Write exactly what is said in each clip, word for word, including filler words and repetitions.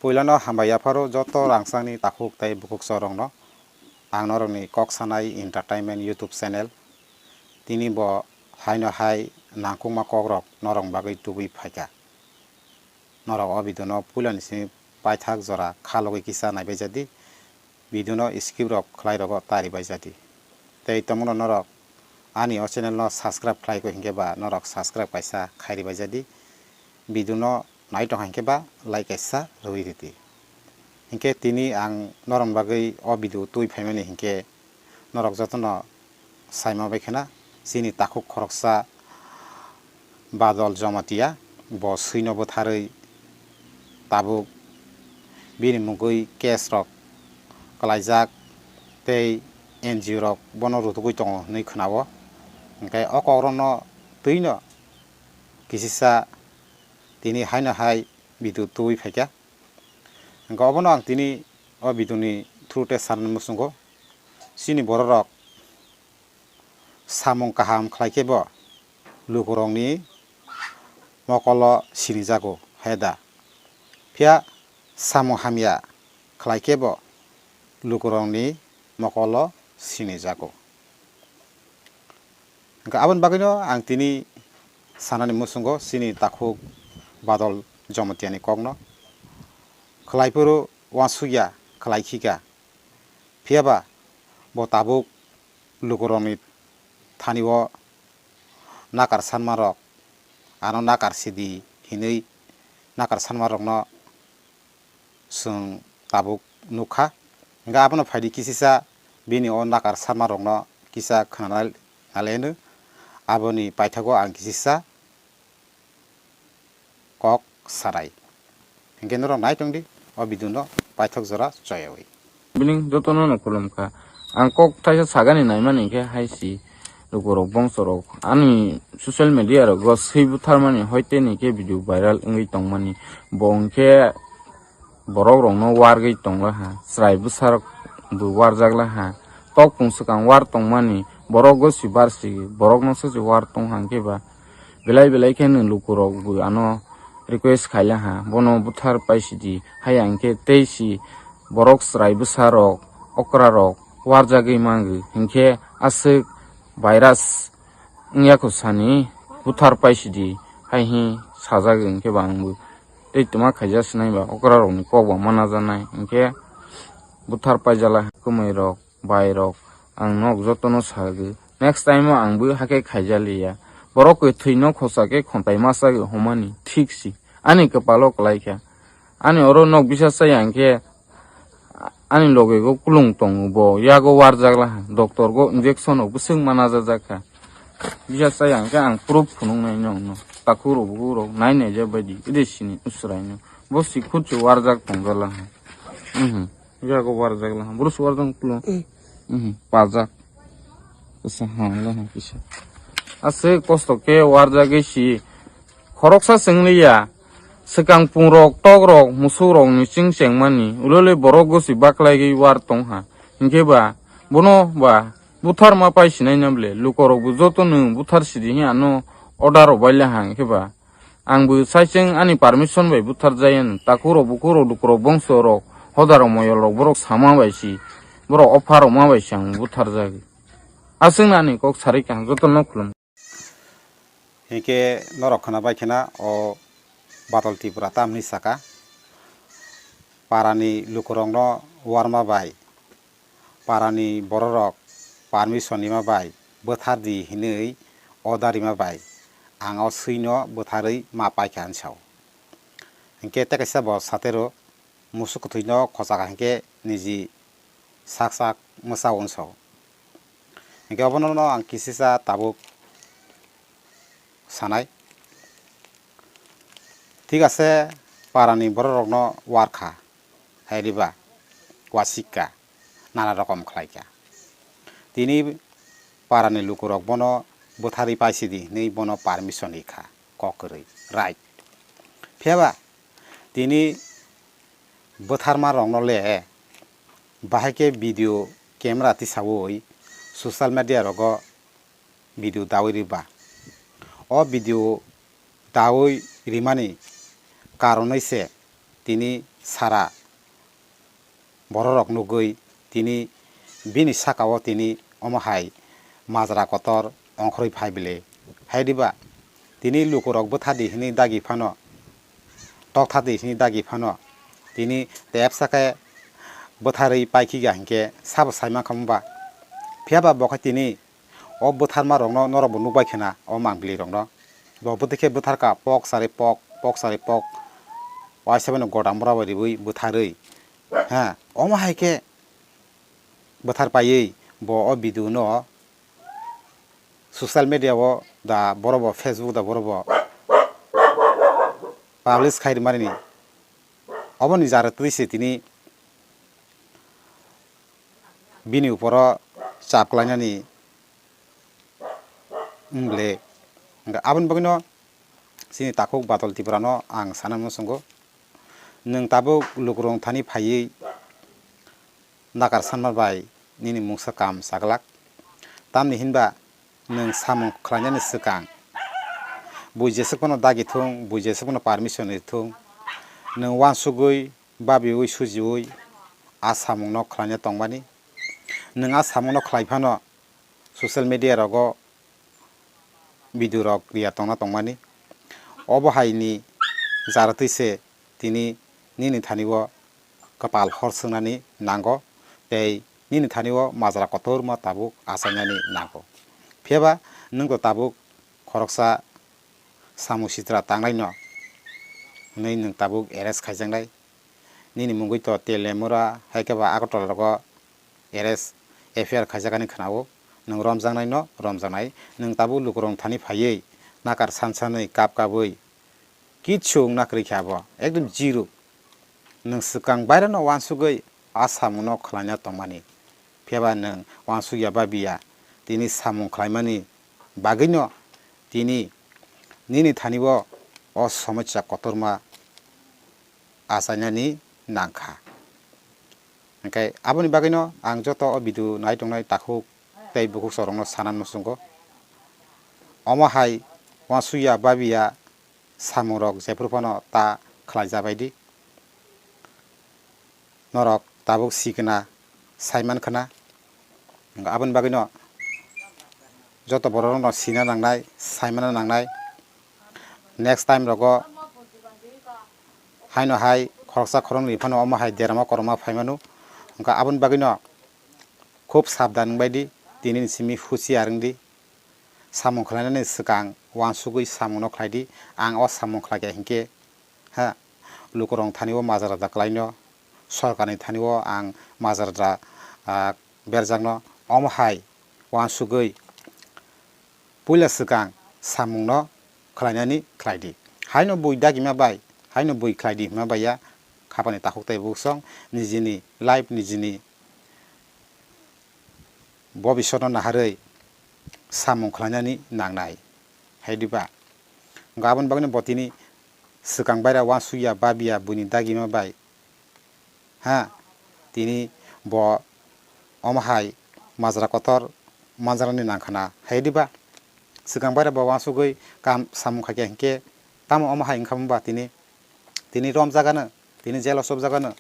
Puilano hambai yapharo joto rangchakni takhuk tei bukhuk chorokno ang norokni Kok Sanai Entertainment YouTube channel. Tini bo haino hai nangkukma kokrok norok bagwi tubui phaikha. Norok o video no puilani simi paithak jora khalogwi kisa naibaijadi, video no skip rok khlai rogo taribaijadi. Tei tomono norok ani o channel no subscribe khlai kho hinkhe ba norok subscribe kaisa khairibaijadi, video no nai tongkha hinkhe ba like kaisa rwui ridi. Hinkhe tini ang norok bagwi o video twi phaimani hinkhe norok jotono saima bai khena chini takhuk khoroksa Badol Jamatia bo swino bwtharwi tabuk bini mungwi case rok kwlaijak tei N G O rok bono rutugwi tongo hinwi khwnao. Hinkhe o kokrokno twino kisisa tini haino hai video tubui phaikha. Hinkhe obono ang tini o video ni through tei sanani muchungo chini bororok samung kaham khlai khe bo lukurokni mokolo sinijago, hai da? Phiya samung hamya khlai khe bo lukurokni mokolo sinijago. Hinkhe aboni bagwino ang tini sanani muchungo chini takhuk Badol Jamatia ni kokno. Khlai phuru uansukya khlai khika. Phiya ba bo tabuk lukurokni thani o nakar sanmarok, ano nakar sidi hinwi nakar sanmarokno chwng tabuk nukha. Hinkhe abono phaidi kisisa bini o nakar sanmarokno kisa khwnanai nalaino. Aboni paithago ang kisisa kok sarai. Hinkhe norok nai tongdi o video no paithak jora choyawi. Bini jotono no khulumkha. Ang kok thaisa sagani naimani hinkhe hai si lukurok bongsorok ani social media rogo swi butharmani hoite ni khe video viral wngwi tongmani. Bo hinkhe borok rokno wargwi tonglaha, chwrai bwsarok bo warjaklaha, tok pung swkang war tongmani, borok gosi barsi borokno se se war tongha hinkhe ba belai belai khe nwng lukurok bo ano request khailaha, bono buthar paisidi, haya hinkhe tei si borok chwrai bwsarok, okrarok warjagwi mangwi hinkhe aswk virus wngya kho sani buthar paisidi, hai hi sajagwi hinkhe ba ang bo tei twma khaija sinai ba okra rokni kok bo manajaknai hinkhe buthar paijala kwmwi rok bai rok ang nok jotono sagwi next time o ang bo hakhe khaijaliya borok kwthwi no khosa khe khontai masa gwi homani thik si ani kwpalo kwlai kha ani oro nok bisa chaya hinkhe ani loge go kulung tongo bo yago warjak laha doctor go injection rok bwswk manajak jak kha. Bisa chaya hinkhe ang proof phunuknai nokno. Takhuk rok bukhuk rok nai naijak baidi ede sini usrai no. Bo si khutsu warjak tongjala. Mhm. Yago warjak la. Bro si warjak kulo. Mhm. Pajak. Kisa ha la ha kisa. Ase kosto khe warjak si khoroksa chwngliya. Swkang pungrok, tokrok, musukrokni chwng chengmani, ulole borok gosi baklaigwi war tongha. Hinkhe ba, bono ba buthar ma pai sinai na ble, lukorok bo joto nwng buthar sidi hi ano order rok bai le ha, hinkhe ba ang bo saicheng ani permission bai buthar jaya nw, takhuk rok, bukhuk rok, lukurok, bongso rok, hodar rok, moyol rok, borok sama bai si, borok opha rok ma bai si ang buthar jagwi. Aswk nani kok sarik ang joto no khulum. Hinkhe norok khwna bai khena o Badol Tripura tamni saka parani lukurokno warma bai, parani bororok permission rima bai, bwthar di hinwi order rima bai ang o swino bwtharwi ma paikha hinwi sao. Hinkhe tei kaisa bo satero musuk kwthwino khochakha hinkhe niji sak sak mwsa unsao. Hinkhe obono no ang kisisa tabuk sanai. Thik ase, parani bororokno warkha, hai riba, wasikka, nana rokom khlaikha. Tini parani lukurok bono bwtharwi paisidi hinwi bono permission rikha, kok kwrwi, right. Phiyaba tini bwtharma rokno le bahai khe video camera tisaui social media rogo video daui riba. O video daui rimani karonwi se tini sara bororok nugwi tini bini sakao tini omo hai majra kotor ongkhorwi phai bile. Hai diba? Tini lukurok bwtha di hwnwi dagi phano, tokthar di hwnwi dagi phano, tini tepsa khe bwtharwi paikhiga hinkhe sabo sai mankha mungba? Phiyaba bo khe tini o bwtharmarokno norokbo nukbai khna o mangpilirokno. Bo bwtwi khe bwtharkha pok sari pok, pok sari pok. Waisa bai no godam rok bai riwi bwtharwi. Ha, omo hai khe bwthar paiwi bo o video no social media o da, boro bo Facebook da, boro bo publish khai rwmani. Oboni jara twi se tini bini uporo chap klainani wng le. Hwnkhe aboni bagwino chini takhuk Badal Tripura no ang sana muchungo, nwng tabuk lukurok thani phaiwi nakar sanma bai nini mungsa kam chaglak. Tamni hinba nwng samung khlainani swkang bui jeswk phano dagi thung, bui jeswk phano permission ri thung, nwng uansugwi, babiwi, sujiwi a samungno khlaina tongmani. Nwng a samungno khlai phano social media rogo video rok riya tongna tongmani. Obo hai ni jara twi se tini nini thani o kwpal hor swngnani nango tei nini thani o majra kotorma tabuk achainani nango. Phiyaba nwng to tabuk khoroksa samung sitra tangnai no hwnwi nwng tabuk arrest khaijaknai. Nini mungwi to Telemura hai khe ba Agartala rogo arrest, F I R khaijakani khwnao. Nwng romjaknai no romjaknai, nwng tabuk lukurok thani phaiwi nakar san sanwi kap kabwi kichu wngna kwrwi khe abo ekdom zero. Nwng swkang bairano uansugwi a samungno khlaina tongmani. Phiyaba nwng uansukya babiya, tini samung khlaimani bagwino tini nini thani o, o somosya kotorma achainani nangkha. Hwnkhe aboni bagwino ang joto o video nai tongnai takhuk tei bukhuk sorokno sana muchungo. Omo hai uansukya babiya samungrok jephru phano ta khlai jabai di. Norok tabuk sikna sai mankhna. Aboni bagwino joto borok rokno sina nangnai, saimana nangnai. Next time rogo haino hai khoroksa khoroknwi phano omo hai derama korokma phaimano. Hwnkha aboni bagwino khub sabdan wngbai di, tini ni simi husiar wng di. Samung khlainani swkang uansugwi samungno khlai di. Ang o samung khlai kha hinkhe, ha, lukurok thani o majra da klaino, sorkarni thani o ang majra da, ah, berjakno. Omo hai uansugwi puila swkang samungno khlainani khlai di. Haino bui dagima bai, haino bui khlai di hima bai ya, khapani takhuk tei buksong nijini life, nijini bobisotno naharwi samung khlainani nangnai. Hai diba? Hwnkha aboni bagwino bo tini swkang baira uansukya, babiya buini dagima bai. Ha, tini bo omo hai majra kotor manjaknani nangkhana. Hai diba? Swkang baira bo uansugwi kam samung khaikha hinkhe tamo omo hai wngkha ba tini, tini romjagano, tini jelo chopjagano,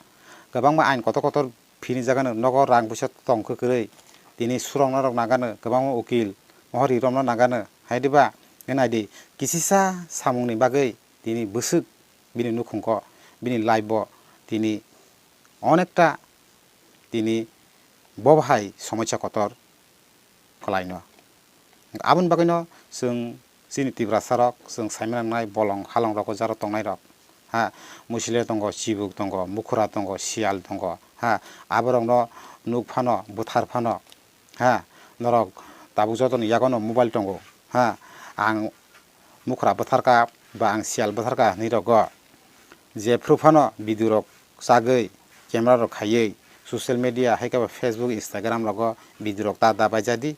kwbangma ain kotor kotor phini jagano, nogo rang puisa tong khe kwrwi, tini surokna rok nangano, kwbangma ukil mohori romno nangano, hai diba? Nai di, kisisa samungni bagwi tini bwswk bini nukhungko, bini life-o tini onekta tini bo hai somosya kotor kwlaino. Aboni bagwino chwng chini Tiprasa rok, chwng saimano nangnai bolong halong rogo jaro tongnai rok, ha, muisile tongo, chibuk tongo, mukhura tongo, siyal tongo, ha, aborokno nuk phano, bwthar phano, ha, norok tabuk jotoni yagono mobile tongo, ha, ang mukhra bwtharkha ba ang siyal bwtharkha hinwi rogo jephru phano video rok chagwi, camera rok khaiwi, social media hai khe ba Facebook, Instagram rogo video rok ta da baijadi.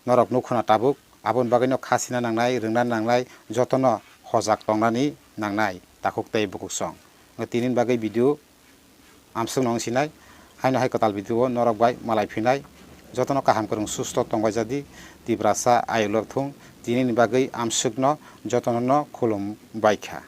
Norok nukhuna tabuk, aboni bagwino kha sina nangnai, rwngna nangnai, jotono hojak tongnani nangnai takhuk tei bukhuk song. Tini bagwi video amswkno wng sinai, haino hai kwtal video o norok bai malai phinai. Jotono kaham kwrwng susto tongbai jadi, Tiprasa ayuk lok thung, tinini bagwi amswkno jotono no khulum bai kha.